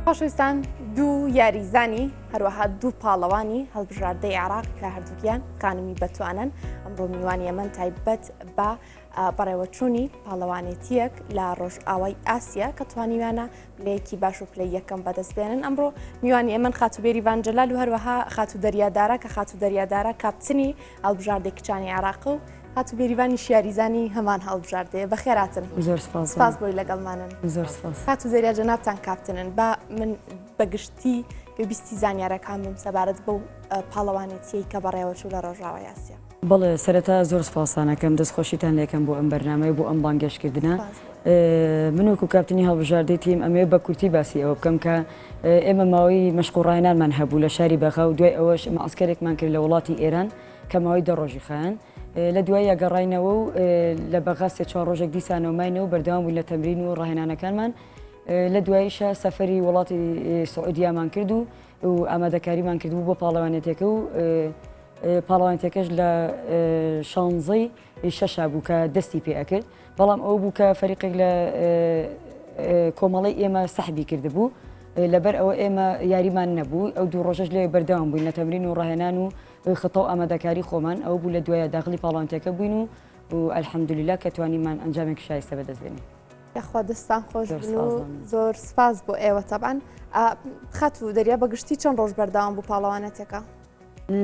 خۆشەویستان دوو یاریزانی هەروەها دوو پاڵەوانی هەڵبژاردەی عێراق کە هەردووکیان خانمی بەتوانن ئەمڕۆ میوانی ئەمەن تایبەت بە بەڕێوەچوونی پاڵەوانێتیەک لە ڕۆژئاوای ئاسیا کە توانیویانە پلەیەکی باش و پلەی یەکەم بەدەست بێنن ئەمڕۆ میوانی ئێمەن خاتوو بێریڤان جەلال و هەروەها خاتوو دەریادارا کە خاتوو دەریادارا کاپتنی هەڵبژاردەی کچانی عێراق و خاتوو بێریڤانیش یاریزانی هەمان هەڵبژاردەیە بەخێراتن زۆر سپاس سپاس بۆی لەگەڵمانن زۆر سپاس خاتوو دەریا جەنابتان کاپتنن با من بەگشتی گوێبیستی زانیارەکان بم سەبارەت بەو پاڵەوانێتیەی کە بەڕێوەچوو لە ڕۆژاوای ئاسیا. بەڵێ سەرەتا زۆر سپاستان ئەکەم دەست خۆشیتان لێکەم بۆ ئەم بەرنامەیە بۆ ئەم بانگێشت کردنە من وەکو کاپتنی هەڵبژاردەی تیم ئەمەوێ بە کورتی باسی ئەوە بکەم کە ئێمە ماوەی مەشق و ڕاهێنانمان هەبوو لە شاری بەغا و دوای ئەوەش مەعسکەرێکمان کرد لە وڵاتی ئێران کە ماوەی دە ڕۆژی خایاند لە دواییا گەڕاینەوە و لە بەغا سێ چوار ڕۆژێک دیسانەوە ماینەوە و بەردەوام بووین لە تەمرین و ڕاهێنانەکانمان لە دواییشە سەفەری وڵاتی سعودیامان کرد و و ئامادەکاریمان کردبوو بۆ پاڵەوانێتەکە و پاڵەوانێتەکەش لە شانزەی شەشا بوو کە دەستی پێ ئەکرد بەڵام ئەو بوو کە فەریقێک لە کۆمەڵی ئێمە سەحبی کردبوو لەبەر ئەوە ئێمە یاریمان نەبوو ئەو دوو ڕۆژەش لێ بەردەوام بووین لە تەمرین و ڕاهێنان و خطە و ئامادەکاری خۆمان ئەو بوو لە دوایە داخلی پاڵەوانێتەکە بووین و و الحمدللە کە توانیمان ئەنجامێکی شایستە بەدەست بێنین. یاخوا دەستان خۆش بن و زۆر سپاس بۆ ئێوە تەبان خاتوو دەریا بە گشتی چەند ڕۆژ بەردەوام بوو پاڵەوانەتەکە؟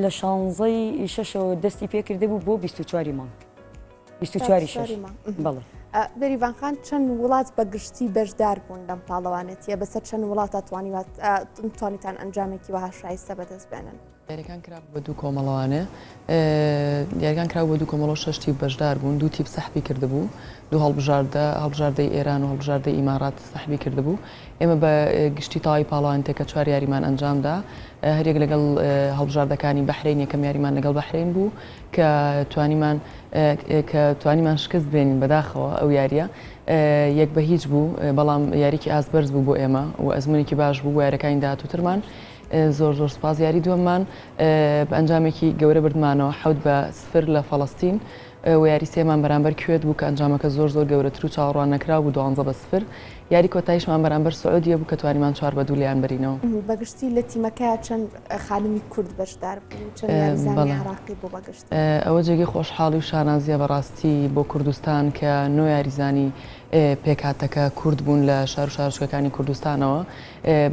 لە شانزەی شەشەوە دەستی پێکردبوو بۆ 24 مانگ 24 شەش بەڵێ. بێریڤان خان چەند وڵات بە گشتی بەشدار بوون لەم پاڵەوانێتیە بەسەر چەند وڵاتە توانیتان ئەنجامێکی وەها شایستە بەدەست بێنن؟ یاریەکان کرابوو بە دوو کۆمەڵەوانێ یاریەکان کرابوو بە دوو کۆمەڵەوە شەش تیپ بەشدار بوون دوو تیپ سەحبی کردبوو دوو هەڵبژاردە هەڵبژاردەی ئێران و هەڵبژاردەی ئیمارات سەحبی کردبوو ئێمە بە گشتی تەواوی پاڵەوانێتەکە چوار یاریمان ئەنجامدا هەریەک لەگەڵ هەڵبژاردەکانی بەحرەین یەکەم یاریمان لەگەڵ بەحرەین بوو کە توانیمان کە توانیمان شکست بێنین بەداخەوە ئەو یاریە یەک بە هیچ بوو بەڵام یاریکی ئاست بەرز بوو بۆ ئێمە و ئەزمونێکی باش بوو بۆ یاریەکانی داهاتووترمان زۆر زۆر سوپاس یاری دووەممان بە ئەنجامێکی گەورە بردمانەوە 7-0 لە فەڵەستین و یاری سێمان بەرامبەر کوێت بوو کە ئەنجامەکە زۆر زۆر گەورەتر و چاوەڕوان نەکراو بوو 12-0 یاری کۆتاییشمان بەرامبەر سعودیە بوو کە توانیمان 4-2 لێیان بەرینەوە. بەگشتی لە تیمەکەیا چەند خانمی کورد بەشدار بوون چەند یاریزانی عێراقی بوو بەگشتی؟ ئەوە جێگەی خۆشحاڵی و شانازیە بەڕاستی بۆ کوردستان کە نۆ یاریزانی پێکهاتەکە کورد بوون لە شار و شارۆچکەکانی کوردستانەوە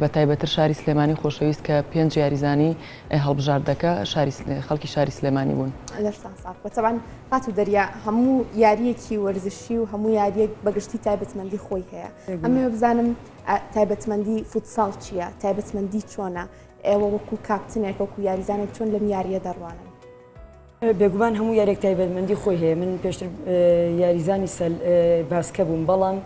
بە تایبەتر شاری سلێمانی خۆشەویست کە پێنج یاریزانی هەڵبژاردەکە شاری خەڵکی شاری سلێمانی بوون. لەشتان ساغ بێت. تەبعەن خاتوو دەریا هەموو یارییەکی وەرزشی و هەموو یارییەک بە گشتی تایبەتمەندی خۆی هەیە. ئەمەوێ بزانم تایبەتمەندی فوتساڵ چییە؟ تایبەتمەندی چۆنە؟ ئێوە وەکوو کاپتنێک وەکوو یاریزانێک چۆن لەم یارییە دەڕوانن؟ بێگومان هەموو یاریەک تایبەتمەندی خۆی هەیە من پێشتر یاریزانی سەل باسکە بووم بەڵام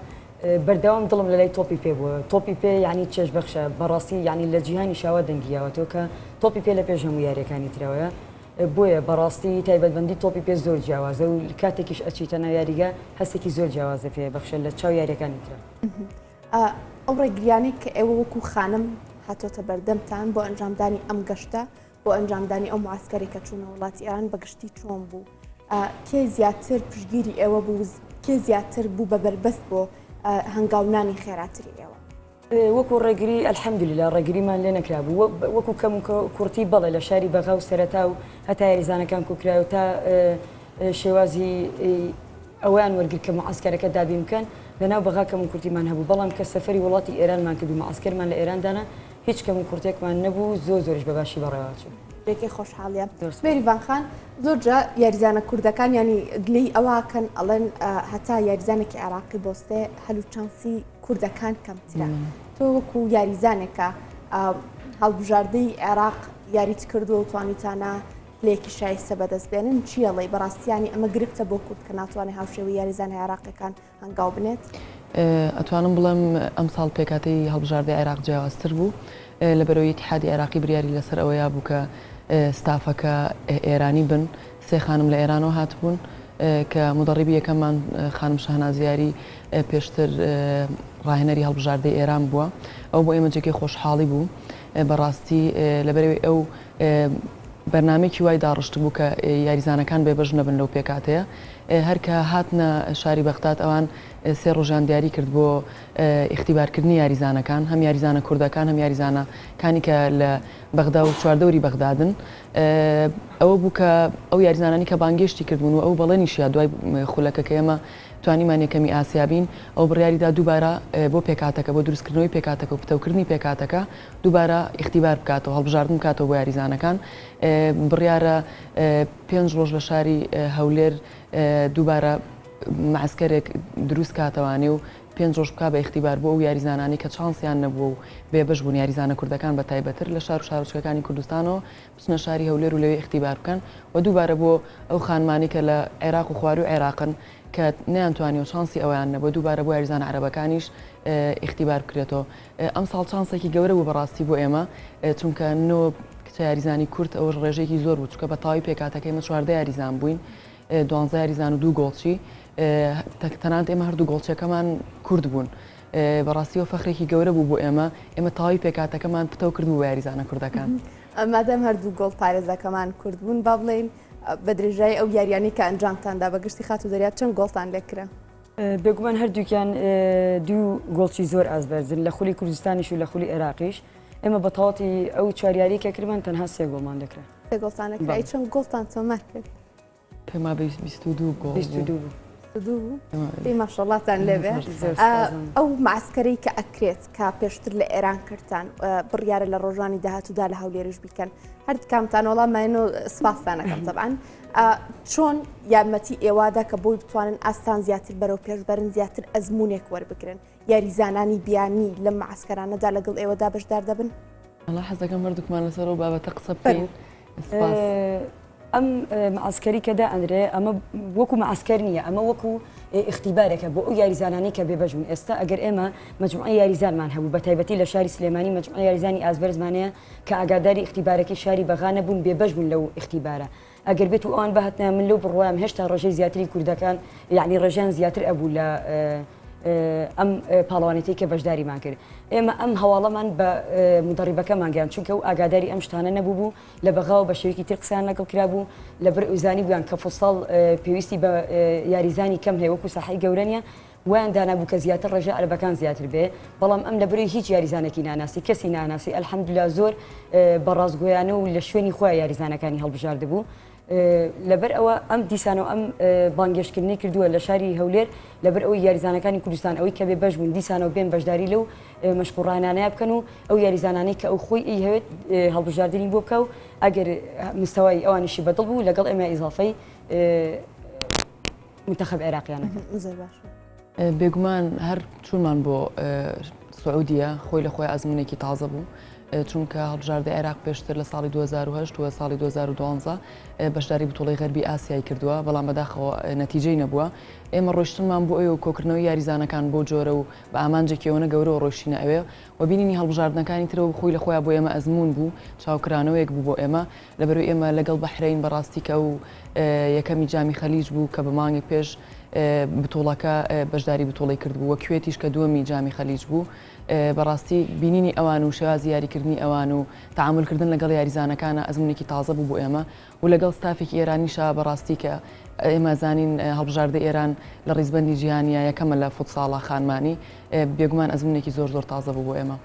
بەردەوام دڵم لەلای تۆپی پێ بووە تۆپی پێ یعنی چێژبەخشە بەڕاستی یعنی لە جیهانی شاوە دەنگی یاوەتەوە کە تۆپی پێ لە پێش هەموو یاریەکانی ترەوەیە بۆیە بەڕاستی تایبەتمەندی تۆپی پێ زۆر جیاوازە و کاتێکیش ئەچیتە ناو یاریگە هەستێکی زۆر جیاوازە پێ بەخشە لە چاو یاریەکانی ترە. ئەو ڕێگریانەی کە ئێوە وەکو خانم هاتۆتە بەردەمتان بۆ ئەنجامدانی ئەم گەشتە بۆ ئەنجامدانی ئەو معسکەرەی کە چوونە وڵاتی ئێران بە گشتی چۆن بوو؟ کێ زیاتر پشتگیری ئێوە بوو کێ زیاتر بوو بە بەربەست بۆ هەنگاونانی خێراتری ئێوە؟ وەکو ڕێگری الحمدللە ڕێگریمان لێ نەکرابوو وەکو کەم و کوڕتی بەڵێ لە شاری بەغا و سەرەتا و هەتا یاریزانەکان کۆکرای و تا شێوازی ئەوەیان وەرگرت کە معسکەرەکە دابین بکەن لەناو بەغا کەم و کورتیمان هەبوو بەڵام کە سەفەری وڵاتی ئێرانمان کرد و معسکەرمان لە ئێران دانا هیچ کەم و کورتێکمان نەبوو زۆر زۆریش بە باشی بەڕێوە چوو. جێگەی خۆشحاڵیە. بێریڤان خان زۆر جا یاریزانە کوردەکان یانی گلەی ئەوەکەن ئەڵێن هەتا یاریزانێکی عێراقی بۆستێ هەل و چانسی کوردەکان کەمترە تۆ وەکو یاریزانێکە هەڵبژاردەی عێراق یاریت کردووە و توانیتانە پلەیەکی شایستە بەدەست بێنن چیەڵێی بەڕاستیانی ئەمە گرفتە بۆ کورد کە ناتوانێت هاوشێوەی یاریزانە عێراقیەکان هەنگاو بنێت؟ ئەتوانم بڵێم ئەمساڵ پێکهاتەی هەڵبژاردەی عێراق جیاوازتر بوو، لەبەرئەوەی ئیتیحادی عێراقی بریاری لەسەر ئەوە یابوو کە ستافەکە ئێرانی بن، سێ خانم لە ئێرانەوە هاتبوون کە مودەڕیبی یەکەممان خانم شەهناز یاری پێشتر ڕاهێنەری هەڵبژاردەی ئێران بووە، ئەوە بۆ ئێمە جێگەی خۆشحاڵی بوو بەڕاستی لەبەرئەوەی ئەو. بەرنامەیەکی وای داڕشتبوو کە یاریزانەکان بێبەش نەبن لەو پێکهاتەیە. هەر کە هاتنە شاری بەغداد ئەوان سێ ڕۆژیان دیاری کرد بۆ ئیختیبارکردنی یاریزانەکان، هەم یاریزانە کوردەکان هەم یاریزانەکانی کە لە بەغدا و چواردەوری بەغدادن. ئەوە بوو کە ئەو یاریزانانی کە بانگێشتی کردبوون و ئەو بەڵێنیشیا دوای خولەکە کە ئێمە توانیمان یەکەمی ئاسیا بین، ئەو بڕیاریدا دووبارە بۆ پێکهاتەکە، بۆ دروستکردنەوەی پێکهاتەکە و پتەوکردنی پێکهاتەکە دووبارە ئیختیبار بکاتەوە، هەڵبژاردن بکاتەوە بۆ یاریزانەکان. بڕیارە پێنج ڕۆژ لە شاری هەولێر دووبارە مەعسکەرێک دروست کاتەوانێ و پێنج ڕۆژ بکا بە ئیختیبار بۆ ئەو یاریزانانەی کە چانسیان نەبووە و بێبەش بوون، یاریزانە کوردەکان بە تایبەتر لە شار و شارۆچکەکانی کوردستانەوە بچنە شاری هەولێر و لەوێ ئیختیبار بکەن و دووبارە بۆ ئەو خانمانەی کە لە عێراق و خوارووی عێراقن کە نەیانتوانیوە چانسی ئەوەیان نەبووە دووبارە بۆ یاریزانە عەرەبەکانیش ئیختیبار بکرێتەوە. ئەمساڵ چانسێکی گەورە بوو بەڕاستی بۆ ئێمە چونکە نۆ کچە یاریزانی کورد ئەوەش ڕێژەیەکی زۆر بوو چونکە بە تەواوی پێکهاتەکەی ئێمە 14 یاریزان بووین دوانزە یاریزان و دوو گۆڵچی تەنانەت ئێمە هەردوو گۆڵچیەکەمان کورد بوون بەڕاستیەوە فەخرێکی گەورە بوو بۆ ئێمە ئێمە تەواوی پێکهاتەکەمان پتەو کرد بوو بە یاریزانە کوردەکان. مادام هەردوو گۆڵ پارێزەکەمان کورد بوون با بڵێین بە درێژایی ئەو یاریانەی کە ئەنجامتاندا بە گشتی خاتوو دەریا چەند گۆڵتان لێکرا؟ بێگومان هەردووکیان دوو گۆڵچی زۆر ئاست بەرزن لە خولی کوردستانیش و لە خولی عێراقیش ئێمە بە تەواوەتی ئەو چوار یاری کە کردمان تەنها سێ گۆڵمان لێکرا. سێ گۆڵتان لێکرا ئەی چەند گۆڵتان تۆمار کرد؟ پێم وابێ 22 گۆڵ 22 بوو. 22 بوو؟ ئەی ماشەڵڵاتان لێبێ. ئەو مەعسکەرەی کە ئەکرێت کە پێشتر لە ئێران کردتان بڕیارە لە ڕۆژانی داهاتوودا لە هەولێریش بیکەن هەر کامتان وەڵام ماینۆ سپاستان ئەکەم تەبعەن چۆن یارمەتی ئێوادا کە بۆی بتوانن ئاستان زیاتر بەرەو پێش بەرن زیاتر ئەزمونێک وەربگرن یاریزانانی بیانی لەم مەعسکەرانەدا لەگەڵ ئێوەدا بەشدار دەبن؟ وەڵا حەزەکەم هەردووکمان لەسەر ئەو بابەتە قسە بکەین. سپاس. ئەم مەعسکەری کە دائەنرێ ئەمە وەکو مەعسکەر نییە ئەمە وەکو ئیختیبارێکە بۆ ئەو یاریزانانەی کە بێبەش بوون ئێستا ئەگەر ئێمە مەجموعەی یاریزانمان هەبوو بە تایبەتی لە شاری سلێمانی مەجموعەی یاریزانی ئاستبەرزمان هەیە کە ئاگاداری ئیختیبارەکەی شاری بەغا نەبوون بێبەش بوون لەو ئیختیبارە ئەگەر بێت و ئەوان بهاتنایە من لەو بڕوایەم هێشتا ڕێژەی زیاتری کوردەکان یەعنی ڕێژەیان زیاتر ئەبوو لە ئەم پاڵەوانێتیەی کە بەشداریمان کرد ئێمە ئەم هەواڵەمان بە مودەڕیبەکەمان گەیاند چونکە ئەو ئاگاداری ئەم شتانە نەبوو بوو لە بەغاوە بە شێوەیەکی تر قسەیان لەگەڵ کرابوو لەبەر ئەوی زانیبوویان کە فوتساڵ پێویستی بە یاریزانی کەم هەیە وەکو ساحەی گەورە نیە وایان دانابوو کە زیاتر ڕێژەی عەرەبەکان زیاتر بێ بەڵام ئەم لەبەرەی هیچ یاریزانێکی ناناسی کەسی ناناسی الحمدللە زۆر بە ڕاستگۆیانە و لە شوێنی خۆیان یاریزانەکانی هەڵبژاردبوو لەبەر ئەوە ئەم دیسانەوە ئەم بانگێشتکردنەی کردووە لە شاری هەولێر لەبەر ئەوەی یاریزانەکانی کوردستان ئەوەی کە بێ بەش بوون دیسانەوە بێن بەشداری لەو مەشق و ڕاهێنانەیە بکەن و ئەو یاریزانانەی کە ئەو خۆی ئەیهەوێت هەڵبژاردنی بۆ بکە و ئەگەر مستەوای ئەوانیشی بەدڵ بوو لەگەڵ ئێمە ئیزافەی منتەخەب عێراقیان ئەکەن. زۆر باشە. بێگومان هەر چوونمان بۆ سعودیە خۆی لە خۆی ئەزمونێکی تازە بوو چونکە هەڵبژاردە عێراق پێشتر لە ساڵی 2010 و ساڵی 2012 بەشداری بتوڵی غەربی ئاسیای کردووە بەڵام بەداخەوە نەتیجەی نەبووە ئێمە ڕۆشتنمان بۆ ئەوێ و کۆکردنەوەی یاریزانەکان بۆ جۆرە و بە ئامانجێکی ئەوەنە گەورەوە ڕۆشتینە ئەوێ و بینینی هەڵبژاردنەکانی ترەوە خۆی لە خۆیان بۆ ئێمە ئەزمون بوو چاوکرانەوەیەک بوو بۆ ئێمە لەبەرئەوەی ئێمە لەگەڵ بەحرەین بەڕاستی کە ئەو یەکەمی جامی خەلیج بوو کە بە مانگێک پێش بتوڵەکە بەشداری بتوڵەی کردبوو و کوێتیش کە دووەمی جامی خەلیج بوو بەڕاستی بینینی ئەوان و شێوازی یاریکردنی ئەوان و تەعامولکردن لەگەڵ یاریزانەکانە ئەزمونێکی تازە بوو بۆ ئێمە و لەگەڵ ستافێکی ئێرانیشا بەڕاستی کە ئێمە زانین هەڵبژاردە ئێران لە ڕیزبەندی جیهانیە یەکەمە لە فوتساڵا خانمانی بێگومان ئەزمونێکی زۆر زۆر تازە بوو بۆ ئێمە.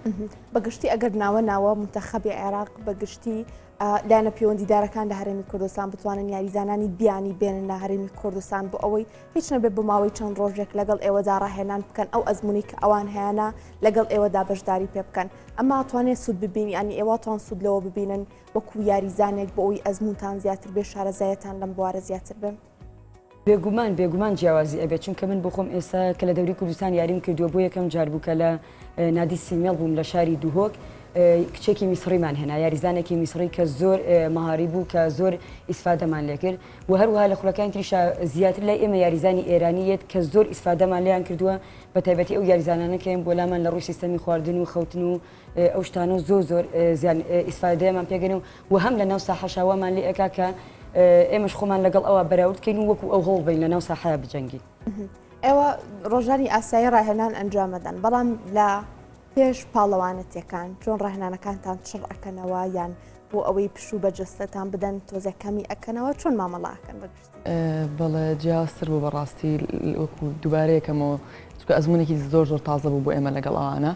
بەگشتی ئەگەر ناوە ناوە مونتەخەبی عێراق بەگشتی لایەنە پەیوەندیدارەکان لە هەرێمی کوردستان بتوانن یاریزانانی بیانی بێنن لە هەرێمی کوردستان بۆ ئەوەی هیچ نەبێت بۆ ماوەی چەند ڕۆژێک لەگەڵ ئێوەدا ڕاهێنان بکەن ئەو ئەزمموی کە ئەوان هەیەە لەگەڵ ئێوەدا بەشداری پێ بکەن ئەما توانێت سوود ببین ینی ئێوە توان سوود لەوە ببینن وەکو یاریزانێک بۆ ئەوی ئەزمونتان زیاتر بێ شارەزایەتان لەم بوارە زیاتر بێ. بێگومان بێگومان جیاوازی ئەبێت چونکە من بۆخۆم ئێستا کە لە دەوری کوردستان یاریم کردووە بۆ یەکەم جار بوو کە لە نادی سیمێڵ بووم لە شاری دوهۆک کچێکی میسڕیمان هێنا یاریزانێکی میسڕی کە زۆر مەهاری بوو کە زۆر ئیسفادەمان لێکرد و هەروەها لە خولەکانی تریشا زیاتر لای ئێمە یاریزانی ئێرانی یەت کە زۆر ئیسفادەمان لێیان کردووە بە تایبەتی ئەو یاریزانانە کە بۆ لامان لە ڕووی سیستەمی خواردن و خەوتن و ئەو شتانە زۆر زۆر زیان ئیسفادەیەمان پێگەن و و هەم لە ناو ساحەشا وامان لێ ئەکا کە ئێمەش خۆمان لەگەڵ ئەوە بەراورد کەین و وەکو ئەو هەوڵ بەین لە ناو ساحەیا بجەنگین. ئێوە ڕۆژانی ئاسایی ڕاهێنان ئەنجامەدەن بەڵام لە پێش پاڵەوانەتیەکان چۆن ڕاهێنانەکانتان چڕ ئەکەنەوە یان. بۆ ئەوەی پشوو بە جەستەتان بدەن تۆزێک کەمی ئەکەنەوە چۆن مامەڵە ئەکەن بە گشتی؟ بەڵێ جیاوازتر بوو بەڕاستی وەکو دووبارە یەکەمەوە چونکە ئەزمونێکی زۆر زۆر تازە بوو بۆ ئێمە لەگەڵ ئەوانە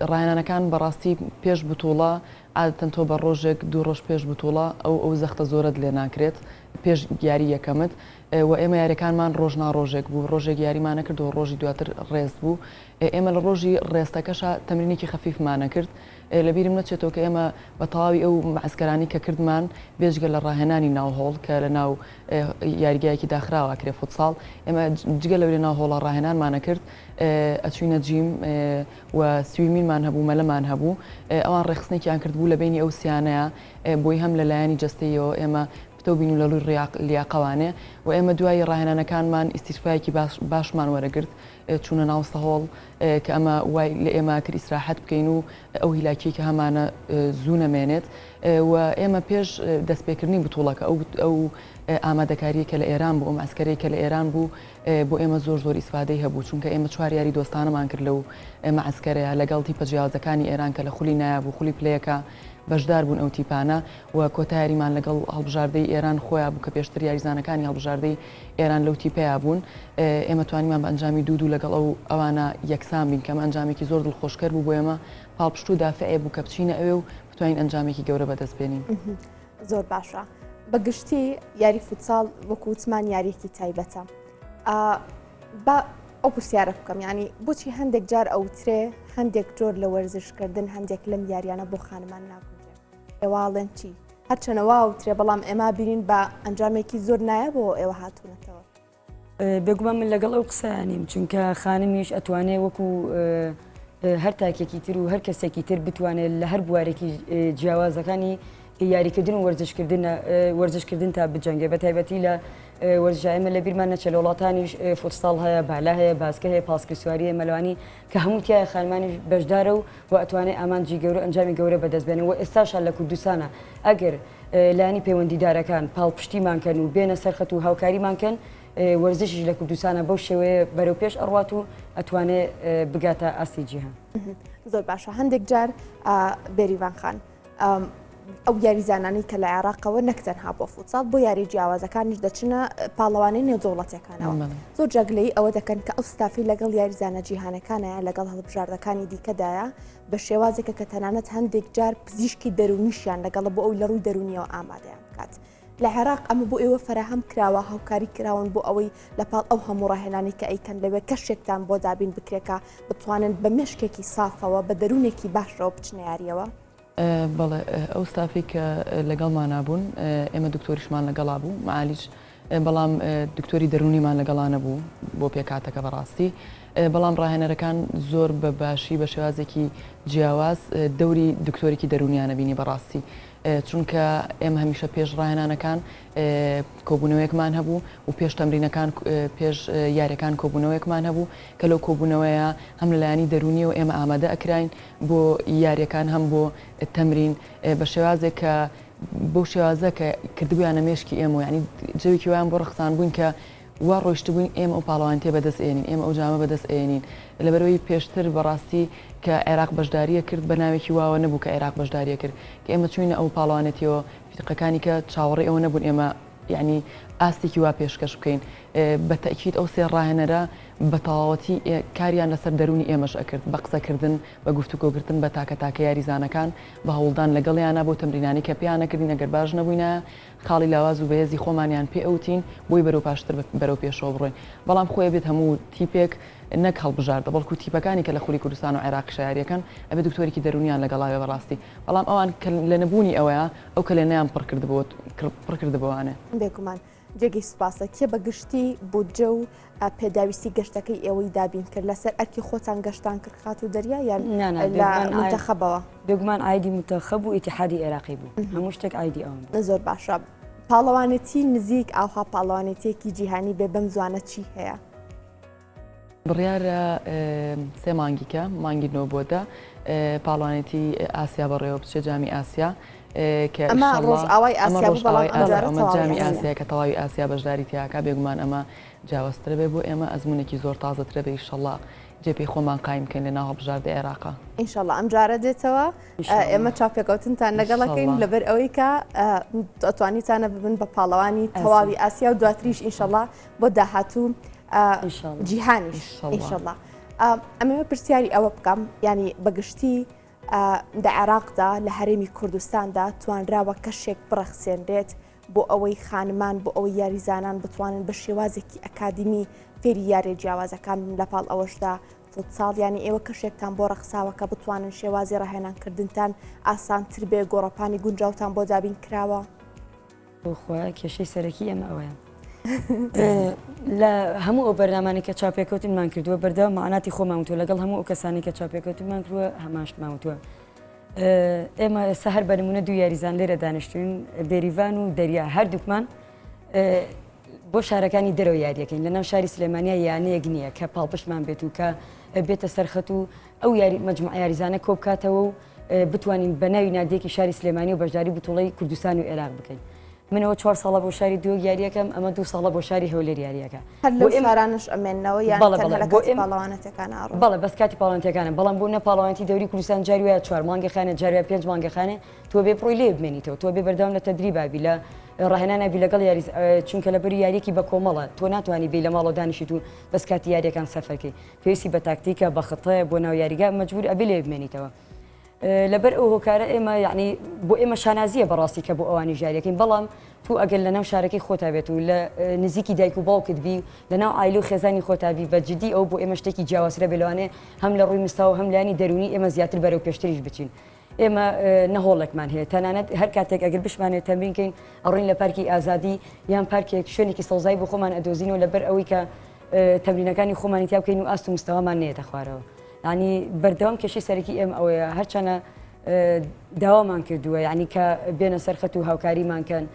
ڕاهێنانەکان بەڕاستی پێش بتوڵە عادەتەن تۆ بە ڕۆژێک دوو ڕۆژ پێش بتوڵە ئەو ئەو زەختە زۆرەت لێ ناکرێت پێش یاری یەکەمت و ئێمە یاریەکانمان ڕۆژ نا ڕۆژێک بوو ڕۆژێک یاریمانە کرد و ڕۆژی دواتر rest بوو ئێمە لە ڕۆژی rest ەکەشا تەمرینێکی خەفیفمانە کرد لەبیرم نەچێتەوە کە ئێمە بە تەواوی ئەو مەعسکەرانەی کە کردمان بێجگە لە ڕاهێنانی ناو هۆڵ کە لە ناو یاریگایەکی داخراوە کرێ فوتساڵ ئێمە جگە لەو لە ناو هۆڵە ڕاهێنانمانە کرد ئەچوینە gym و swimming مان هەبوو مەلەمان هەبوو ئەوان ڕێکخستنێکیان کردبوو لە بینی ئەو سیانەیە بۆی هەم لە لایەنی جەستەیەوە ئێمە پتەو بین و لە ڕووی لیاقەوانێ و ئێمە دوای ڕاهێنانەکانمان ئیستیرفایەکی باشمان وەرەگرت چوونە ناو سەهۆڵ کە ئەمە وای لە ئێمە کرد ئیسراحەت بکەین و ئەو هیلاکیەی کە هەمانە زوو نەمێنێت و ئێمە پێش دەستپێکردنی بتوڵەکە ئەو ئەو ئامادەکاریە کە لە ئێران بوو ئەو مەعسکەرەی کە لە ئێران بوو بۆ ئێمە زۆر زۆر ئیسفادەی هەبوو چونکە ئێمە چوار یاری دۆستانەمان کرد لەو مەعسکەرەیە لەگەڵ تیپە جیاوازەکانی ئێران کە لە خولی نایاب و خولی پلەیەکە بەشدار بوون ئەو تیپانە و کۆتا یاریمان لەگەڵ هەڵبژاردەی ئێران خۆیا بوو کە پێشتر یاریزانەکانی هەڵبژاردەی ئێران لەو تیپەیا بوون، ئێمە توانیمان بە ئەنجامی دوو دوو لەگەڵ ئەو ئەوانە یەکسان بین کە ئەمە ئەنجامێکی زۆر دڵخۆشکەر بوو بۆ ئێمە، پاڵپشت و دافعێ بوو کە بچینە ئەوێ و بتوانین ئەنجامێکی گەورە بەدەست بێنین. زۆر باشە. بە گشتی یاری فوتساڵ وەکو وتمان یاریەکی تایبەتە. با ئەو پرسیارە بکەم یعنی بۆچی هەندێک جار ئەوترێ هەندێک جۆر لە وەرزشکردن هەندێک لەم یاریانە بۆ خانمان ناگونجێ ئێوە ئەڵێن چی؟ هەرچەنە وا وترێ بەڵام ئێمە بینین بە ئەنجامێکی زۆر نایابەوە ئێوە هاتوونەتەوە. بێگومان من لەگەڵ ئەو قسەیە نیم چونکە خانمیش ئەتوانێ وەکو هەر تاکێکی تر و هەر کەسێکی تر بتوانێت لە هەر بوارێکی جیاوازەکانی یاریکردن و وەرزشکردن وەرزشکردن تا بجەنگێ بە تایبەتی لە وەرزشا ئێمە لە بیرمان نەچێت لە وڵاتانیش فوتساڵ هەیە بالا هەیە باسکە هەیە پاسکیل سواری هەیە مەلەوانی کە هەموو تایە خانمانیش بەشدارە و و ئەتوانێ ئامانجی گەورە ئەنجامی گەورە بەدەست بێنێ و ئێستاشا لە کوردستانا ئەگەر لایەنی پەیوەندیدارەکان پاڵپشتیمان کەن و بێنە سەر خەت و هاوکاریمان کەن وەرزشیش لە کوردستانا بەو شێوەیە بەرەو پێش ئەڕوات و ئەتوانێ بگاتە ئاستی جیهان. زۆر باشە هەندێک جار بێریڤان خان ئەو یاریزانانەی کە لە عێراقەوە نەک تەنها بۆ فوتساڵ بۆ یاری جیاوازەکانیش دەچنە پاڵەوانی نێودەوڵەتەکانەوە زۆر جاگلەی ئەوە دەکەن کە ئەو ستافی لەگەڵ یاریزانە جیهانەکانەیە لەگەڵ هەڵبژاردەکانی دیکەدایە بە شێوازێکە کە تەنانەت هەندێک جار پزیشکی دەرونیشیان لەگەڵە بۆ ئەو لە ڕووی دەرونیەوە ئامادەیان بکات. لە عێراق ئەمە بۆ ئێوە فەراهەم کراوە هاوکاری کراون بۆ ئەوەی لە پاڵ ئەو هەموو ڕاهێنانی کە ئەیکەن لەوێ کەشێکتان بۆ دابین بکرێکە بتوانن بە مێشکێکی سافەوە بە دەروونێکی باشەوە بچنە یاریەوە؟ بەڵێ ئەو ستافەی کە لەگەڵمانا بوون ئێمە دکتۆریشمان لەگەڵا بوو معالیج بەڵام دکتۆری دەروونیمان لەگەڵا نەبوو بۆ پێکهاتەکە بەڕاستی بەڵام ڕاهێنەرەکان زۆر بە باشی بە شێوازێکی جیاواز دەوری دکتۆرێکی دەروونیانە بینی بەڕاستی چونکە ئێمە هەمیشە پێش ڕاهێنانەکان کۆبوونەوەیەکمان هەبوو و پێش تەمرینەکان پێش یاریەکان کۆبوونەوەیەکمان هەبوو کە لەو کۆبوونەوەیە هەم لەلایەنی دەروونیەوە ئێمە ئامادە ئەکراین بۆ یاریەکان هەم بۆ تەمرین بە شێوازێک کە بەو شێوازە کە کردبوویانە مێشکی ئێمە یعنی جەوێکی وایان بۆ ڕەخسان بووین کە وا ڕۆیشتبووین ئێمە ئەو پاڵەوانێتیە بەدەست ئێنین ئێمە ئەو جامە بەدەست ئێنین لەبەرئەوەی پێشتر بەڕاستی کە عێراق بەشداریە کرد بە ناوێکی واوە نەبوو کە عێراق بەشداریە کرد کە ئێمە چووینە ئەو پاڵەوانێتیەوە فیرقەکانی کە چاوەڕێی ئەوە نەبوون ئێمە یعنی ئاستێکی وا پێشکەش بکەین بە تەئکید ئەو سێ ڕاهێنەرە بە تەواوەتی کاریان لەسەر دەروونی ئێمەش ئەکرد بە قسەکردن بە گفتوگۆگرتن بە تاکە تاکە یاریزانەکان بە هەوڵدان لەگەڵیانە بۆ تەمرینانی کە پێیان نەکردین ئەگەر باش نەبووینایە خاڵی لاواز و بەهێزی خۆمانیان پێ ئەوتین بۆی بەرەو پاشتر بەرەو پێشەوە بڕۆین بەڵام خۆی ئەبێت هەموو تیپێک نەک هەڵبژاردە بەڵکو تیپەکانی کە لە خولی کوردستان و عێراقیشا یاریەکەن ئەبێت دکتۆرێکی دەروونیان لەگەڵا بێ بەڕاستی بەڵام ئەوان کە لە نەبوونی ئەوەیە ئەو کەلێنەیان پڕ کردبووە پڕ کردبووانێ. بێگومان جێگەی سوپاسە. کێ بە گشتی بودجە و پێداویستی گەشتەکەی ئێوەی دابین کرد؟ لەسەر ئەرکی خۆتان گەشتان کرد خاتوو دەریا یان لە مونتەخەبەوە؟ بێگومان عایدی مونتەخەب و ئیتیحادی عێراقی بوو، هەموو شتێک عایدی ئەوان بوو. زۆر باشە. پاڵەوانێتی نزیک ئاوها پاڵەوانێتیەکی جیهانی بێ بەم زوانە چی هەیە؟ بڕیارە سێ مانگیکە مانگی نۆ بۆ دە پاڵوانێتی ئاسیا بەڕێوە بچێت جامی ئاسیا کە ئەمە ڕۆژئاوای ئاسیا بوو بەڵام ئەمجارە ئەمە جامی ئاسیا کە تەواوی ئاسیا بەشداری تیاکە بێگومان ئەمە جیاوازترە بێ بۆ ئێمە ئەزمونێکی زۆر تازەترە بێ ئیشەڵا. جێ پێی خۆمان قایم بکەین لە ناو هەڵبژاردەی عێراقا. ئینشەڵا ئەم جارە دێتەوە ئێمە چاوپێکەوتنتان لەگەڵەکەین لەبەر ئەوەی کە توانیتانە ببن بە پاڵەوانی تەواوی ئاسیا و دواتریش ئینشەڵا بۆ داهاتوو جیهانیش ئینشەڵا ئەمەوێ پرسیاری ئەوە بکەم ینی بەگشتی لە عێراقدا لە هەرێمی کوردستاندا توانراوە کەشێک بڕەخسێنرێت بۆ ئەوەی خانمان بۆ ئەوەی یاریزانان بتوانن بە شێوازێکی ئەکادیمی فێری یاریە جیاوازەکان بن لە پاڵ ئەوەشدا فوتساڵ یانی ئێوە کەشێکتان بۆ ڕەخساوە کە بتوانن شێوازی ڕاهێنانکردنتان ئاسانتر بێ گۆڕەپانی گونجاوتان بۆ دابین کراوە؟ بۆ خۆیان کێشەی سەرەکی ئێمە ئەوەیە لە هەموو ئەو بەرنامانەی کە چاپێکەوتنمان کردووە بەردەوام مەعناتی خۆمان وتووە لەگەڵ هەموو ئەو کەسانی کە چاپێکەوتنمان کردووە هەماشتمان وتووە ئێمە ئێستا هەر بە نمونە دوو یاریزان لێرە دانیشتوین بێریڤان و دەریا هەردووکمان بۆ شارەکانی دەرەوە یاریەکەین لەناو شاری سلێمانیا یانەیەک نییە کە پاڵپشتمان بێت و کە بێتە سەرخەت و ئەو یاری مەجموعە یاریزانە کۆبکاتەوە و بتوانین بە ناوی نادیەکی شاری سلێمانی و بەشداری بتوڵەی کوردستان و عێراق بکەین. منەوە چوار ساڵە بۆ شاری دهۆک یاریەکەم ئەمە دوو ساڵە بۆ شاری هەولێر یاریەکە. هەر لەو شارانەش ئەمێننەوە یان تەنها لە کاتی پاڵەوانێتیەکان ئەڕۆن؟ بەڵێ بەس کاتی پاڵەوانێتیەکانە بەڵام بۆ نە پاڵەوانێتی دەوری کوردستان جاری وایە چوار مانگە خانێ جاری وایە پێنج مانگە خانێ تۆ بێ بڕۆی لێ بمێنیتەوە تۆ بێ بەردەوام لە تەدریبا بی لە ڕاهێنانا بی لەگەڵ یاریز چونکە لەبەری یاریەکی بە کۆمەڵە تۆ ناتوانی بێی لە ماڵەوە دانیشیت و بەس کاتی یاریەکان سەفەرکەی پێویستی بە تاکتیکە بە خطەیە بۆ ناو یاریگا مەجبور ئەبێ لێ بمێنیتەوە لەبەر ئەو هۆکارە ئێمە یعنی بۆ ئێمە شانازیە بەڕاستی کە بۆ ئەوانی ژاریەکەین بەڵام تو ئەگەر لەناو شارەکەی خۆتا بێت و لە نزیکی دایک و باوکت بی لەناو عایلە و خێزانی خۆتا بی بە جدی ئەو بۆ ئێمە شتێکی جیاوازترە بێ لەوانەیە هەم لە ڕووی مستەوا و هەم لایەنی دەروونی ئێمە زیاتر بەرەو پێشتریش بچین ئێمە نە هۆڵێکمان هەیە تەنانەت هەر کاتێک ئەگەر بشمانێت تەمرین کەین ئەڕۆین لە پارکی ئازادی یان پارکێک شوێنێکی سەوزایی بۆ خۆمان ئەدۆزینەوە لەبەر ئەوەی کە تەمرینەکانی خۆمانی تیا بکەین و ئاست و مستەوامان نێتە خوارەوە یعنی بەردەوام کێشەی سەرەکی ئێمە ئەوەیە هەرچەنە داوامان کردووە یعنی کە بێنە سەرخەت و هاوکاریمان کەن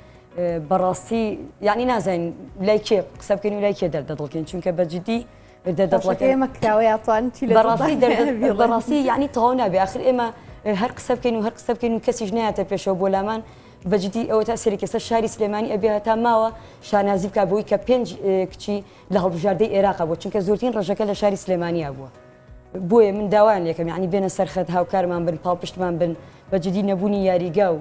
بەڕاستی یعنی نازانین لای کێ قسە بکەین و لای کێ دەردەدڵکەین چونکە بە جدی دەردەدڵەکە ئێمە کراوە یاتوان چی لە بەڕاستی بەڕاستی یعنی تەواو نابێ آخر ئێمە هەر قسە بکەین و هەر قسە بکەین و کەسیش نایەتە پێشەوە بۆ لامان بەجدی ئەوە تا سەرێکی سەر شاری سلێمانی ئەبێ هەتا ماوە شانازی بکا بۆی کە پێنج کچی لە هەڵبژاردەی ئێراقا بووە چونکە زۆرترین ڕێژەکە لە شاری سلێمانیا بووە بۆیە من داوایان لێکەم یعنی بێنە سەرخەت هاوکارمان بن پاڵپشتمان بن بە جدی نەبوونی یاریگا و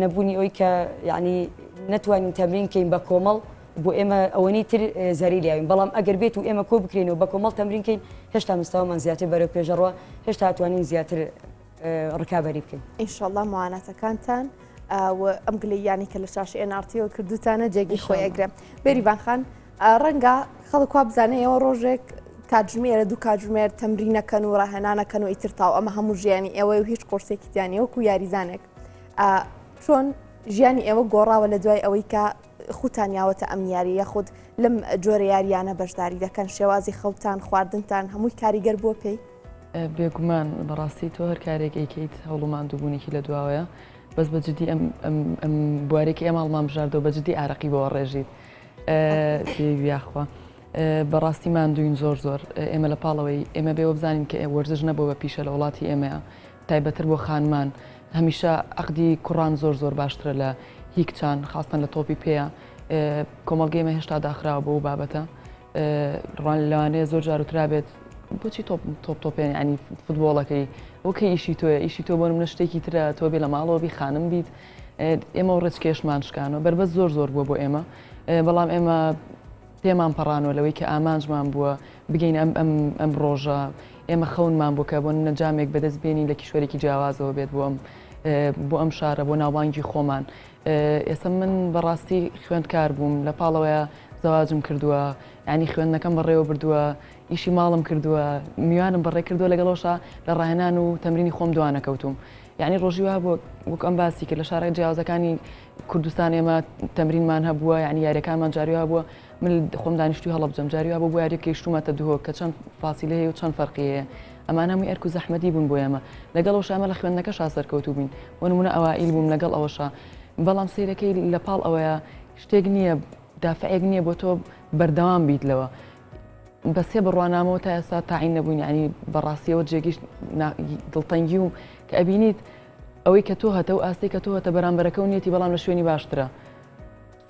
نەبوونی ئەوی کە یعنی نەتوانین تەمرین کەین بە کۆمەڵ بۆ ئێمە ئەوەنەی تر زەری لیاوین بەڵام ئەگەر بێت و ئێمە کۆ بکرێنەوە بە کۆمەڵ تەمرین کەین هێشتا مستەوامان زیاتر بەرەو پێشەڕوە هێشتا توانین زیاتر ڕکابەری بکەین. ئینشەڵا مواناتەکانتان و ئەم گلەییانەی کە لە شاشەی NRT-ەوە کردوتانە جێگەی خۆی ئەگرێ. بێریڤان خان ڕەنگە خەڵک وا بزانێ ئێوە ڕۆژێک کاتژمێرە دوو کاتژمێر تەمرینەکەن و ڕاهێنانەکەن و ئیتر تاو ئەمە هەموو ژیانی ئێوەی و هیچ قورسێکی تیانە وەکو یاریزانێک چۆن ژیانی ئێوە گۆڕاوە لە دوای ئەوەی کە خوتان یاوەتە ئەم یاری یاخود لەم جۆرە یاریانە بەشداری دەکەن شێوازی خەوتان خواردنتان هەمووی کاریگەر بووە پێی؟ بێگومان بەڕاستی تۆ هەر کارێک ئەیکەیت هەوڵ و ماندووبوونێکی لە دواوەیە بەس بە جدی ئەم ئەم ئەم بوارێکی ئێمە هەڵمان بژاردەوە بە جدی ئارەقی بۆ ڕێژیت یاخوا بەڕاستی ماندوین زۆر زۆر ئێمە لە پاڵەوەی ئێمە بێوە بزانین کە وەرزش نەبوو بە پیشە لە وڵاتی ئێمەیە تایبەتر بۆ خانمان هەمیشە عەقدی کوڕان زۆر زۆر باشترە لە هی کچان خاستەن لە تۆپی پێیە کۆمەڵگەی ئێمە هێشتا داخراوە بۆ بابەتە ڕوان لەوانەیە زۆر جار وترابێت بۆچی تۆپ تۆپ تۆپێن ینی فوتبۆڵەکەی وەکە ئیشی تۆیە ئیشی تۆ بۆ منە شتێکی ترە تۆ بێ لە ماڵەوە بی خانم بیت ئێمە و ڕێچکێشمان شکانەوە بەربەست زۆر زۆر بووە بۆ ئێمە بەڵام ئێمە پێمان پەڕانوە لەوەی کە ئامانجمان بووە بگەین ئەم ئەم ئەم ڕۆژە ئێمە خەونمان بوو کە بۆ نمونە جامێک بەدەست بێنین لە کیشوەرێکی جیاوازەوە بێت بۆ ئەم بۆ ئەم شارە بۆ ناوبانگی خۆمان ئێستا من بەڕاستی خوێندکار بووم لە پاڵەوەیە زەواجم کردووە یعنی خوێندنەکەم بەڕێوە بردووە ئیشی ماڵم کردووە میوانم بەڕێ کردووە لەگەڵەوەشا لە ڕاهێنان و تەمرینی خۆم دوانەکەوتوم یعنی ڕۆژی وا بووە وەک ئەم باسی کرد لە شارە جیاوازەکانی کوردستان ئێمە تەمرینمان هەبووە یعنی یاریەکانمان جاری وا بووە من خۆم دانیشتوی هەڵەبجەم جاری وا بوو بۆ یاریەک گەیشتوومەتە دهۆک کە چەند فاسیلە هەیە و چەند فەرقی هەیە ئەمانە هەمووی ئەرک و زەحمەتی بوون بۆ ئێمە لەگەڵ ئەوشا ئێمە لە خوێندنەکەشا سەرکەوتوو بووین بۆ نموونە ئەوائیل بووم لەگەڵ ئەوەشا بەڵام سەیرەکەی لە پاڵ ئەوەیە شتێک نییە دافعێک نییە بۆ تۆ بەردەوام بیت لەوە بە سێ بڕوانامەوە تا ئێستا تاعین نەبووین یعنی بەڕاستیەوە جێگیش دڵتەنگی و کە ئەبینیت ئەوەی کە تۆ هەتە و ئاستی کە تۆ هەتە بەرامبەرەکە و نیەتی بەڵام لە شوێنی باشترە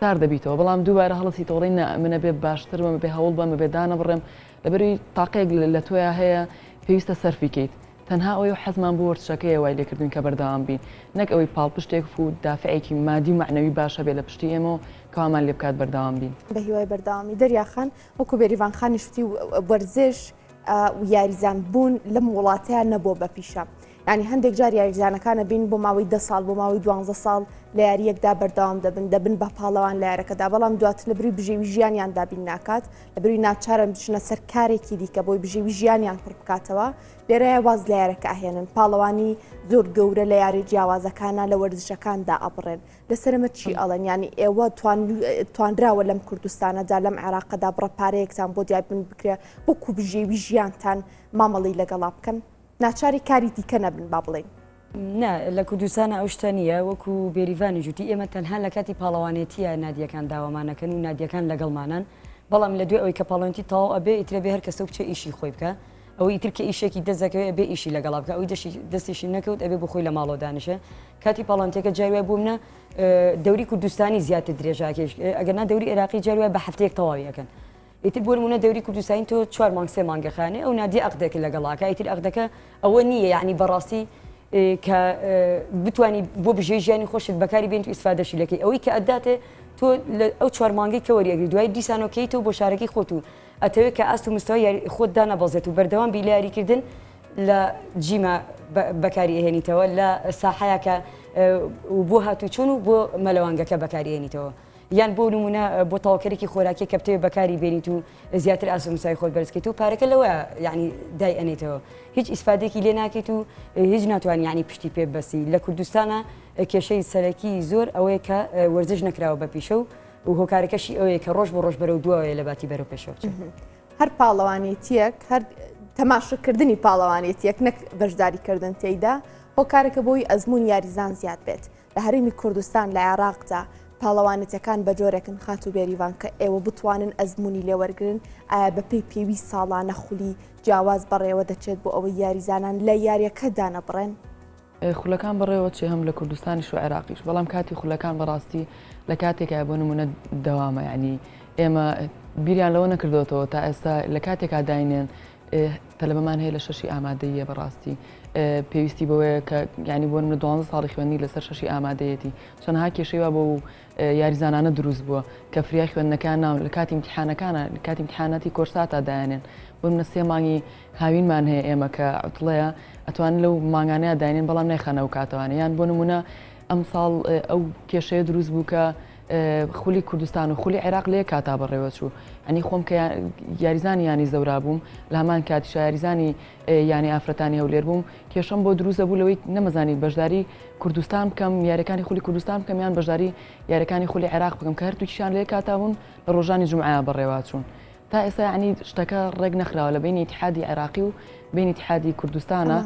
سارد دەبیتەوە بەڵام دووبارە هەڵسیتەوە ڵێی نا من ئەبێ باشتر بم ئەبێ هەوڵ بەم ئەبێ دانەبڕێم. لەبەروی تاقەیەک لە تۆیا هەیە پێویستە سەرفی کەیت تەنها ئەوەی حەزمان بۆ وەرزشەکەیە وای لێکردوین کە بەردەوام بین نەک ئەوەی پاڵپشتێک و دافعێکی مادی و مەعنەوی باش هەبێ لە پشتی ئێمەوە کە وامان لێ بکات بەردەوام بین. بە هیوای بەردەوامی دەریا خان، وەکو بێریڤان خانیش وتی وەرزش و یاریزان بوون لەم وڵاتەیە نەبووە بە پیشە. یعنی هەندێک جار یاریزانەکانە بین بۆ ماوەی دە ساڵ بۆ ماوەی دوانزە ساڵ لە یاریەکدا بەردەوام دەبن دەبن بە پاڵەوان لە یارەکەدا بەڵام دواتر لە بری بژێوی ژیانیان دابین ناکات لە بری ناچارن بچنە سەر کارێکی دیکە بۆی بژێوی ژیانیان پڕ بکاتەوە لێرەیە واز لە یارەکە ئەهێنن پاڵەوانی زۆر گەورە لە یاری جیاوازەکانە لە وەرزشەکاندا ئەبڕێن لەسەر ئەمە چی ئەڵێن یانی ئێوە توانراوە لەم کوردستانەدا لەم عێراقەدا بڕە پارەیەکتان بۆ دیابن بکرێ وەکو بژێوی ژیانتان مامەڵی لەگەڵا بکەن ناچاری کاری دیکە نەبن با بڵێین. نا لە کوردستانا ئەو شتە نییە وەکو بێریڤانیش وتی ئێمە تەنها لە کاتی پاڵەوانێتییە نادییەکان داوامانەکەن و نادییەکان لەگەڵمانان بەڵام لە دوای ئەوەی کە پاڵەوانێتی تەواو ئەبێ ئیتر ئەبێ هەر کەسە و بچێ ئیشی خۆی بکا ئەوەی ئیتر کە ئیشێکی دەست دەکەوێ ئەبێ ئیشی لەگەڵا بکا ئەوەی دەشی دەستیشی نەکەوت ئەبێ بۆ خۆی لە ماڵەوە دانیشێ کاتی پاڵەوانێتیەکە جاری وایە بۆ منە دەوری کوردستانی زیاتر درێژاکێش ئەگەر نا دەوری عێراقی جاری وایە بە هەفتەیەک تەواوی ئەکەن ئیتر بۆ نمونە دەوری کوردستانی تۆ چوار مانگ سێ مانگە خانێ ئەو نادیە ئەقدێک لەگەڵاکە ئیتر ئەقدەکە ئەوە نییە یعنی بەڕاستی کە بتانی بۆ بژێ ژیانی خۆشت بەکاری بێنت و ئیسفادەشی لەکەی ئەوەی کە ئەداتێ تۆ ئەو چوار مانگەی کە وەریەگری دوای دیسانۆکەیتەوە بۆ شارەکەی خۆت و ئەتەوێت کە ئاست و مستەوای یاری خۆت دانەبەزێت و بەردەوام بی لە یاریکردن لە جیما بەکاری ئەهێنیتەوە لە ساحەیە کە و بۆ هاتوچۆن و بۆ مەلەوانگەکە بەکاری ئەهێنیتەوە یان بۆ نمونە بۆ تەواوکەرێکی خۆراکی کە بتەوێت بەکاری بێنیت و زیاتر ئاست و مستەوای خۆت بەرز کەیت و پارەکە لەوە یعنی دای ئەنێیتەوە هیچ ئیسفادێکی لێ ناکەیت و هیچ ناتوانانی یعنی پشتی پێ ببەستی لە کوردستانە کێشەی سەرەکی زۆر ئەوەیە کە وەرزش نەکراوە بە پیشە و و هۆکارەکەشی ئەوەیە کە ڕۆژ بۆ ڕۆژ بەرەو دواوەیە لە باتی بەرەو پێشەوە بچێت. هەر پاڵەوانێتیەک هەر تەماشەکردنی پاڵەوانێتیەک نەک بەشداریکردن تێیدا هۆکارێکە بۆی ئەزموون یاریزان زیاد بێت لە هەرێمی کوردستان لە عێراقدا پاڵەوانێتیەکان بە جۆرێکن خاتوو بێریڤان کە ئێوە بتوانن ئەزموونی لێوەرگرن ئایا بەپێی پێویست ساڵانە خولی جیاواز بەڕێوە دەچێت بۆ ئەوەی یاریزانان لە یاریەکە دانەبڕێن؟ خولەکان بەڕێوە چێ هەم لە کوردستانیش و عێراقیش بەڵام کاتی خولەکان بەڕاستی لە کاتێکای بۆ نمونە دەوامە یعنی ئێمە بیریان لەوە نەکردوێتەوە تا ئێستا لە کاتێکا داینێن تەلەبەمان هەیە لە شەشی ئامادەیە بەڕاستی پێویستی بەوەیە کە ینی بۆ منە دوانزە ساڵی خوێنی لەسەر شەشی ئامادەیەتی چەندها کێشەی وا بۆ یاریزانانە دروست بووە کە فریای خوێندنەکان ناون لە کاتی امتحانەکانە لە کاتی امتحاناتی کۆرساتا دایانێن بۆ منە سێ مانگی هاوینمان هەیە ئێمە کە عوتڵەیە ئەتوانن لەو مانگانەیە داینێن بەڵام نایخەنە ئەو کاتەوانە یان بۆ نمونە ئەمساڵ ئەو کێشەیە دروست بوو کە خولی کوردستان و خولی عێراق لە یەک کاتا بەڕێوە چوو ئەنی خۆم کە یاریزانی یانی زەورا بووم لە هەمان کاتیشا یاریزانی یانی ئافرەتانی هەولێر بووم کێشەم بۆ دروست دەبوو لەوەی نەمەزانی بەشداری کوردستان بکەم یاریەکانی خولی کوردستان بکەم یان بەشداری یاریەکانی خولی عێراق بکەم کە هەردووکیشان لە یەک کاتا بوون لە ڕۆژانی جومعە بەڕێوە چوون تا ئێستا یعنی شتەکە ڕێک نەخراوە لە بینی ئیتحادی عێراقی و بینی ئیتحادی کوردستانە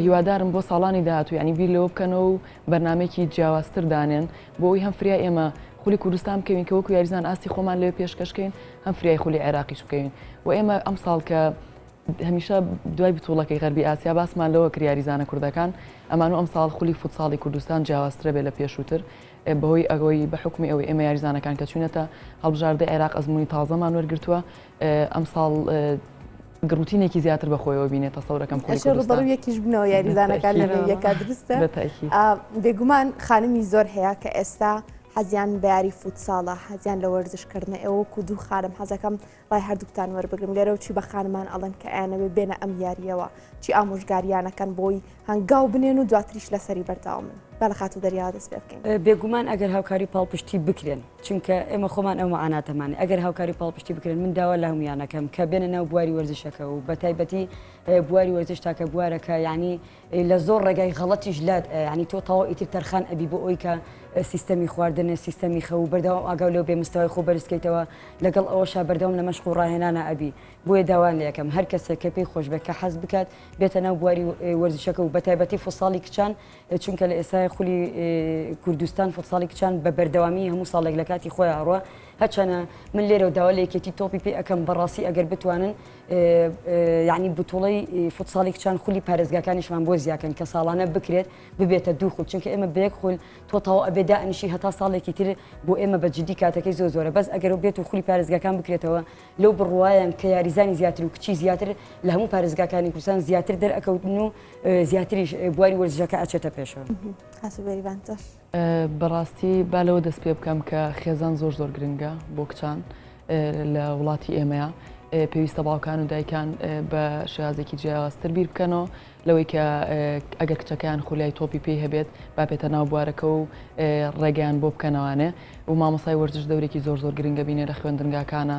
هیوادارم بۆ ساڵانی داهاتوو یعنی بیر لەوە بکەنەوە و بەرنامەیەکی جیاوازتر دانێن بۆ ئەوی هەم فریای ئێمە خولی کوردستان بکەوین کە وەکو یاریزان ئاستی خۆمان لەوێ پێشکەشکەین هەم فریای خولی عێراقیش بکەوین و ئێمە ئەمساڵ کە هەمیشە دوای بتوڵەکەی غەربی ئاسیا باسمان لەوە کرد یاریزانە کوردەکان ئەمان و ئەمساڵ خولی فوتساڵی کوردستان جیاوازترە بێ لە پێشووتر بەهۆی ئەوەی بە حوکمی ئەوەی ئێمە یاریزانەکان کە چوینەتە هەڵبژاردەی عێراق ئەزموونی تازەمان وەرگرتووە ئەمساڵ گڕوتینێکی زیاتر بە خۆیەوە بینێ تەسەورەکەم خولی ئەشێ کوردستان. ڕووبەڕوو یەکیش بنەوە یاریزانەکان لە نێو یەکا دروستە؟ بە تەئکید. بێگومان خانمی زۆر هەیە کە ئێستا حەزیان بە یاری فوتساڵە حەزیان لە وەرزشکردنە ئێوە وەکو دوو خانم حەزەکەم ڕای هەردووکتان وەربگرم لێرەوە چی بە خانمان ئەڵێن کە ئەیانەوێ بێنە ئەم یارییەوە چی ئامۆژگاریانەکەن بۆی هەنگاو بنێن و دواتریش لەسەری بەردەوامن با لە خاتوو دەریاوە دەست پێ بکەین. بێگومان ئەگەر هاوکاری و پاڵپشتی بکرێن چونکە ئێمە خۆمان ئەو مەعاناتەمان ئەگەر هاوکاری و پاڵپشتی بکرێن من داوا لە هەموویان ئەکەم کە بێنە ناو بواری وەرزشەکە و بەتایبەتی بواری وەرزش تاکە بوارە کە یعنی لە زۆر ڕێگای غەڵەتیش لات یعنی تۆ تەواو ئیتر تەرخان ئەبی بۆ ئەوی کە سیستەمی خواردن سیستەمی خەو و بەردەوام ئاگاو لەو بێ مستەوای خۆ بەرز کەیتەوە لەگەڵ ئەوەشا بەردەوام لە مەشق و ڕاهێنانا ئەبی بۆیە داوایان لێ ئەکەم هەر کەسێک کە پێی خۆش بێت کە حەز بکات بێتە ناو بواری وەرزشەکە و بەتایبەتی فوتساڵی کچان چونکە لە ئێستا ئێستا خولی کوردستان فوتساڵی کچان بە بەردەوامی هەموو ساڵێک لە کاتی خۆیان ئەڕوا هەرچەنە من لێرەوە داوا لە یەکێتی تۆپی پێ ئەکەم بەڕاستی ئەگەر بتوانن یعنی بتوڵەی فوتساڵی کچان خولی پارێزگاکانیشمان بۆ زیاکەن کە ساڵانە بکرێت ببێتە دوو خول چونکە ئێمە بە یەک خول تۆ تەواو ئەبێ دائەنیشی هەتا ساڵێکی تر بۆ ئێمە بە جدی کاتەکەی زۆر زۆرە بەس ئەگەر بێت و خولی پارێزگاکان بکرێتەوە لەو بڕوایەم کە یاریزانی زیاتر و کچی زیاتر لە هەموو پارێزگاکانی کوردستان زیاتر دەرئەکەوتن و زیاتریش بواری وەرزشەکە ئەچێتە پێشەوە. خاتوو بێریڤان تۆش؟ بەڕاستی با لەوە دەست پێ بکەم کە خێزان زۆر زۆر گرنگە بۆ کچان لە وڵاتی ئێمەیە پێویستە باوکان و دایکان بە شێوازێکی جیاوازتر بیر بکەنەوە لەوەی کە ئەگەر کچەکەیان خولیای تۆپی پێی هەبێت با بێتە ناو بوارەکە و ڕێگەیان بۆ بکەنەوانێ و مامۆسای وەرزش دەورێکی زۆر زۆر گرنگە بینێ لە خوێندنگاکانە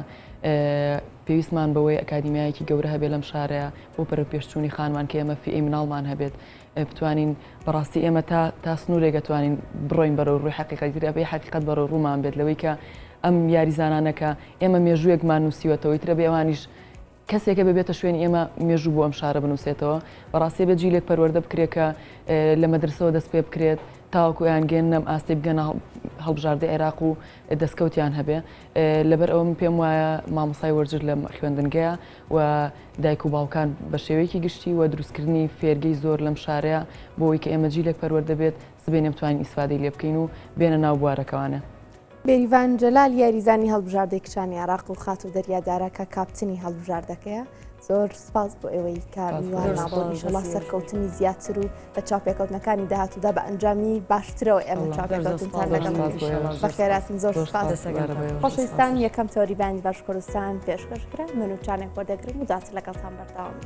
پێویستمان بەوەی ئەکادیمیایەکی گەورە هەبێت لەم شارەیە بۆ پەرەپێشچوونی خانمان کە ئێمە فیئەی مناڵمان هەبێت بتوانین بەڕاستی ئێمە تا تا سنوورێک ئەتوانین بڕۆین بەرەو ڕووی حەقیقەت تر ئەبێ حەقیقەت بەرەو ڕوومان بێت لەوەی کە ئەم یاریزانانە کە ئێمە مێژوویەکمان نووسیوەتەوەی ترە بێ ئەوانیش کەسێکە ببێتە شوێنی ئێمە مێژوو بۆ ئەم شارە بنووسێتەوە بەڕاستی بێت جیلێک پەروەردە بکرێت کە لە مەدرسەوە دەست پێ بکرێت تاوەکو ئەیان گەێننەم ئاستی بگەنە هەڵبژاردە عێراق و دەستکەوتیان هەبێ لەبەر ئەوە من پێم وایە مامۆسای وەرزش لە خوێندنگەیە و دایک و باوکان بە شێوەیەکی گشتی و دروستکردنی فێرگەی زۆر لەم شارەیە بۆ ئەوەی کە ئێمە جیلێک پەروەردە بێت سبەینێ بتوانین ئیسفادەی لێ بکەین و بێنە ناو بوارەکەوانێ. بێریڤان جەلال یاریزانی هەڵبژاردەی کچانی عێراق و خاتوو دەریا دارا کە کاپتنی هەڵبژاردەکەیە زۆر سپاس بۆ ئێوەی کە میوانمان بوون ئینشەڵا سەرکەوتنی زیاتر و لە چاوپێکەوتنەکانی داهاتوودا بە ئەنجامی باشترەوە ئێمە چاوپێکەوتنتان لەگەڵ بەخێراتن زۆر سپاس خۆشەویستان یەکەم تۆری باندی باش کوردستان پێشکەش کرا من و چانێک وەردەگرم و دواتر لەگەڵتان بەردەوام.